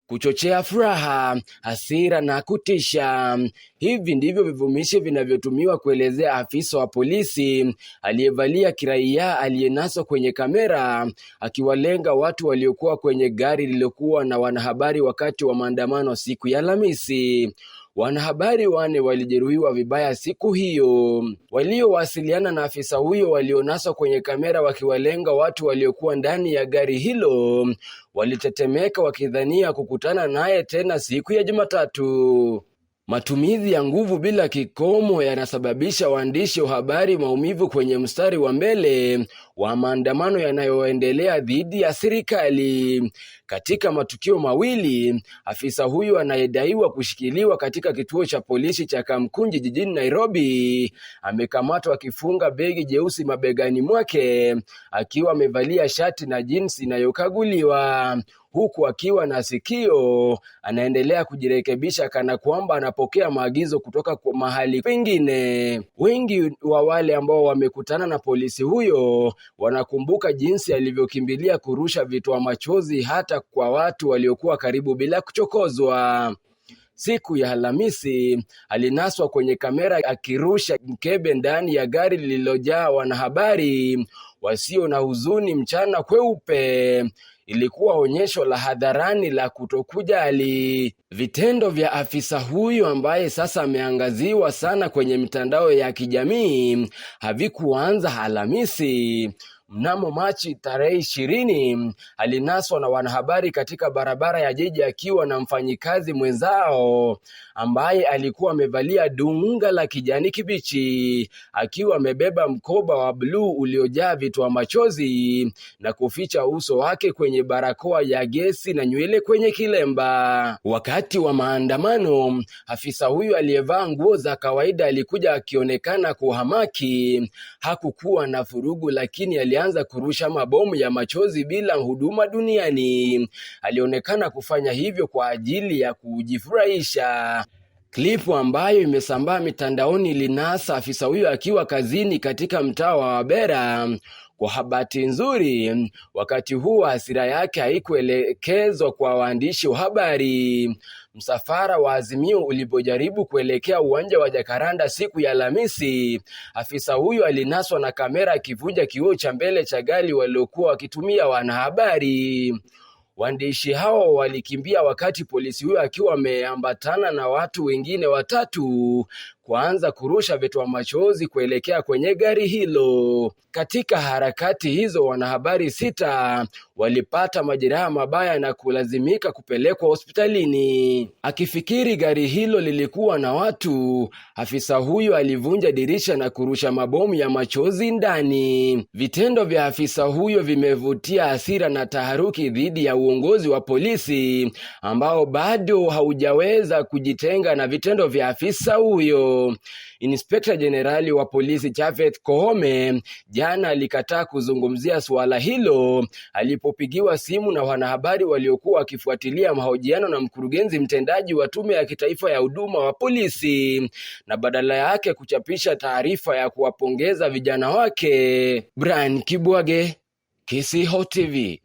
Kuchochea furaha, hasira na kutisha. Hivi ndivyo vivumishi vinavyotumiwa kuelezea afisa wa polisi aliyevalia kiraia aliyenaswa kwenye kamera akiwalenga watu waliokuwa kwenye gari lililokuwa na wanahabari wakati wa maandamano siku ya Alhamisi. Wanahabari 4 walijeruhiwa vibaya siku hiyo. Waliowasiliana na afisa huyo walionaswa kwenye kamera wakiwalenga watu waliokuwa ndani ya gari hilo walitetemeka wakidhania kukutana naye tena siku ya Jumatatu. Matumizi ya nguvu bila kikomo yanasababisha waandishi wa habari maumivu kwenye mstari wa mbele wa maandamano yanayoendelea dhidi ya serikali. Katika matukio mawili, afisa huyu anayedaiwa kushikiliwa katika kituo cha polisi cha Kamkunji jijini Nairobi amekamatwa akifunga begi jeusi mabegani mwake akiwa amevalia shati na jinsi inayokaguliwa huku akiwa na sikio anaendelea kujirekebisha kana kwamba anapokea maagizo kutoka kwa mahali pengine. Wengi wa wale ambao wamekutana na polisi huyo wanakumbuka jinsi alivyokimbilia kurusha vitoa machozi hata kwa watu waliokuwa karibu bila kuchokozwa. Siku ya Alhamisi alinaswa kwenye kamera akirusha mkebe ndani ya gari lililojaa wanahabari wasio na huzuni mchana kweupe. Ilikuwa onyesho la hadharani la kutokujali. Vitendo vya afisa huyu ambaye sasa ameangaziwa sana kwenye mitandao ya kijamii havikuanza Alhamisi. Mnamo Machi tarehe 20 alinaswa na wanahabari katika barabara ya jiji akiwa na mfanyikazi mwenzao ambaye alikuwa amevalia dunga la kijani kibichi akiwa amebeba mkoba wa bluu uliojaa vitoa machozi na kuficha uso wake kwenye barakoa ya gesi na nywele kwenye kilemba. Wakati wa maandamano, afisa huyu aliyevaa nguo za kawaida alikuja akionekana kuhamaki. Hakukuwa na furugu, lakini alianza kurusha mabomu ya machozi bila huduma duniani. Alionekana kufanya hivyo kwa ajili ya kujifurahisha. Klipu ambayo imesambaa mitandaoni ilinasa afisa huyo akiwa kazini katika mtaa wa Wabera. Kwa bahati nzuri, wakati huo hasira yake haikuelekezwa kwa waandishi wa habari. Msafara wa Azimio ulipojaribu kuelekea uwanja wa Jacaranda siku ya Alhamisi, afisa huyo alinaswa na kamera akivunja kioo cha mbele cha gari waliokuwa wakitumia wanahabari. Waandishi hao walikimbia wakati polisi huyo akiwa ameambatana na watu wengine watatu kuanza kurusha vitoa machozi kuelekea kwenye gari hilo. Katika harakati hizo, wanahabari 6 walipata majeraha mabaya na kulazimika kupelekwa hospitalini. Akifikiri gari hilo lilikuwa na watu, afisa huyo alivunja dirisha na kurusha mabomu ya machozi ndani. Vitendo vya afisa huyo vimevutia hasira na taharuki dhidi ya uongozi wa polisi ambao bado haujaweza kujitenga na vitendo vya afisa huyo. Inspekta Jenerali wa polisi Japhet Koome jana alikataa kuzungumzia suala hilo alipopigiwa simu na wanahabari waliokuwa wakifuatilia mahojiano na mkurugenzi mtendaji wa Tume ya Kitaifa ya Huduma wa Polisi, na badala yake kuchapisha taarifa ya kuwapongeza vijana wake. Brian Kibwage, Kisiho TV.